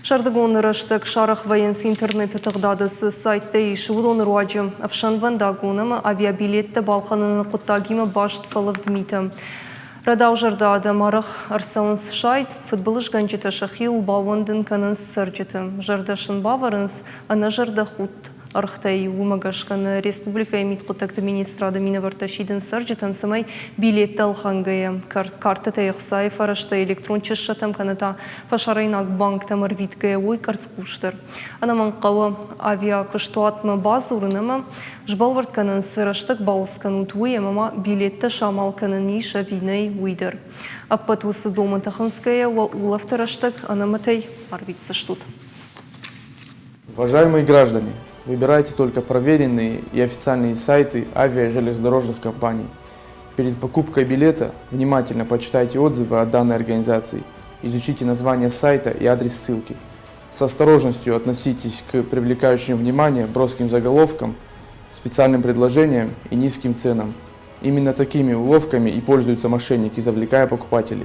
Сӕрдыгон рӕстӕг сарӕх вӕййынц интернеты тыгъдады цы сайттӕ ис, уыдоны руаджы ӕфсӕнвӕндагон ӕмӕ авиабилеттӕ балхӕныны хъуыддагимӕ баст фӕлывд митӕ. Рӕдаузӕрдӕ адӕм арӕх ӕрцӕуынц сайд, фыдбылызгӕнджытӕ сӕхиуыл баууӕндын кӕнынц цӕрджыты, зӕрдӕ сын бавӕрынц ӕнӕзӕрдӕхудт ӕргътӕй. Уымӕ гӕсгӕ нӕ республикӕйы мидхъуыддӕгты министрады минӕвӕрттӕ сидынц цӕрджытӕм, цӕмӕй билеттӕ ӕлхӕнгӕйӕ, картӕтӕй ӕхцайы фӕрӕзтӕ электрон чыссӕтӕм кӕнӕ та фӕсарӕйнаг банктӕм ӕрвитгӕйӕ уой къӕрцхъусдӕр. Ӕнӕмӕнг хъӕуы авиакуыстуатмӕ бадзурын ӕмӕ сбӕлвырд кӕнын, цы рӕстӕг балц кӕнут, уый ӕмӕ ма билеттӕ самал кӕнын ис ӕви нӕй, уый дӕр. Ӕппӕт уыцы домӕнтӕ хынцгӕйӕ уӕ улӕфты рӕстӕг ӕнӕмӕтӕй арвитдзыстут. Уважаемые граждане, выбирайте только проверенные и официальные сайты авиа- и железнодорожных компаний. Перед покупкой билета внимательно почитайте отзывы о данной организации, изучите название сайта и адрес ссылки. С осторожностью относитесь к привлекающим внимание броским заголовкам, специальным предложениям и низким ценам. Именно такими уловками и пользуются мошенники, завлекая покупателей.